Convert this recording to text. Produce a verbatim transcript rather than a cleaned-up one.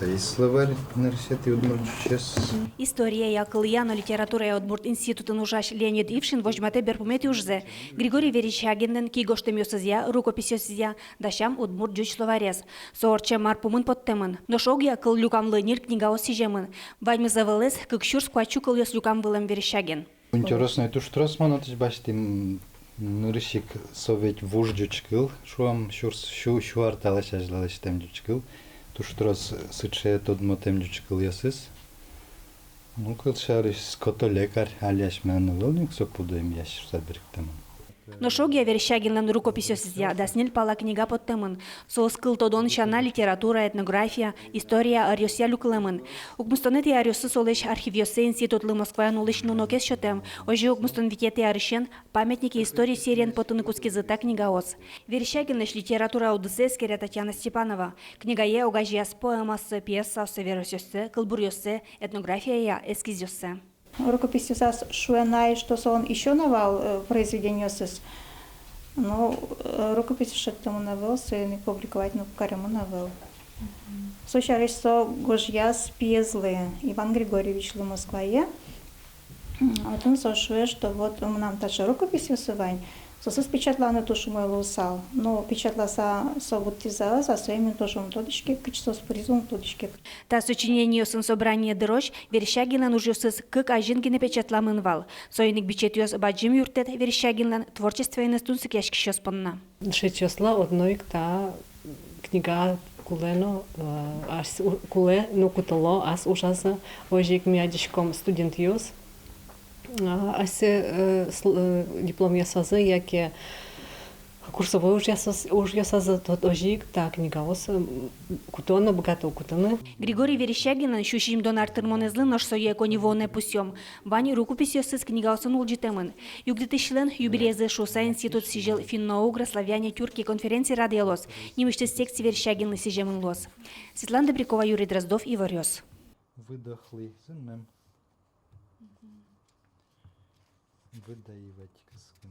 И словарь нырысетӥ удмурт ӟучез. Историяя, кылъя но литературая удмурт институтын ужась Леонид Ившин возьматэ берпуметӥ ужзэ: Григорий Верещагинлэн киогожтэмъёсызъя, рукописьёсызъя дасям удмурт ӟуч словарез. Со ортчем мар пумын поттэмын. Нош огъя кыллюкамлы ньыль книгаос сӥземын. Ваньмыз ӧвӧлэз кык сюрс куатьсю кылъёс люкам вылэм Верещагин. Интересной туж трос мон отысь басьтӥ. Нырысь ик со ведь вуж ӟуч кыл, шуом, сюрс, сю, сю ар талэсь азьло лэсьтэм ӟуч кыл. Туж трос сыӵе тодмотэм ӟуч кылъёсыз. Ну, кылсярысь, скотолекарь, али асьмелэн ӧвӧл ни ук со пудо эмъясь шуыса берыктэмын. Нош огъя Верещагинлэн рукописьёсызъя дас ньыль пала книга поттэмын. Соос кыл тодон сяна литература, этнография, история ӧръёсъя люкылэмын. Укмыстонэтӥ аръёсы солэсь архивъёссэ институтлы Москваын улӥсь нунокез сётэм. Озьы укмыстон витетӥ арысен «Памятники истории» сериен потыны кутскизы та книгаос. Верещагинлэсь литература удысэ эскере Татьяна Степанова. Книгае огазеяз поэмаоссэ, пьесаоссэ, веросъёссэ, кылбуръёссэ, этнографияя эскизъёссэ. Рукописьёсаз шуэ на ай, что солэн ещё на вал, э, произведениосыз. Но, э, рукописез шедьтэмын ӧвӧл, соин ик публиковать но каремын ӧвӧл. Со сярысь со гожъяз пиезлы, Иван Григорьевичлы, Москвае. М, отын со шуэ, что вот мынам таӵе рукописьёсы вань, соосыз печатланы туж умой луысал. Но печатласа со быдтӥз-а, ӧз-а, сое ми тоже ум тодӥське, кытчы соос пыриз, ум тодӥське. Та сочинениосын собрание дырозь Верещагинлэн ужъёсыз кык азьын гинэ печатламын вал. Соин ик бичетъёс бадӟым юрттэт Верещагинлэн творчествоеныз тунсыкъяськисьёс понна. Дышетӥсьёслы одно ик та книга кулэ но, э, ас у-, кулэ но кутыло ас ужазы. Озьы ик ми адӟиськом студентъёс, а, асьсэ, э, сл-, э, дипломъёсазы яке курсовой ужъёсаз-, ужъёсазы, то, озьы ик та книгаос, м, куто но быгато кутыны. Григорий Верещагинлэн сю сизьымдон ар тырмонэзлы, нош сое коньывуонэ пусъём. Вань рукописьёсыз книгаосын улӟытэмын. Югдытӥсьлэн юбилейзэ шуыса институт сӥзьыл финно-угро-славяне-тюрки конференция радъялоз. Нимысьтыз секция Верещагинлы сӥземын луоз. Светлана Добрякова, Юрий Дроздов, «Иворъёс». Выдохлы, зынмем. Выдаивать кыскын.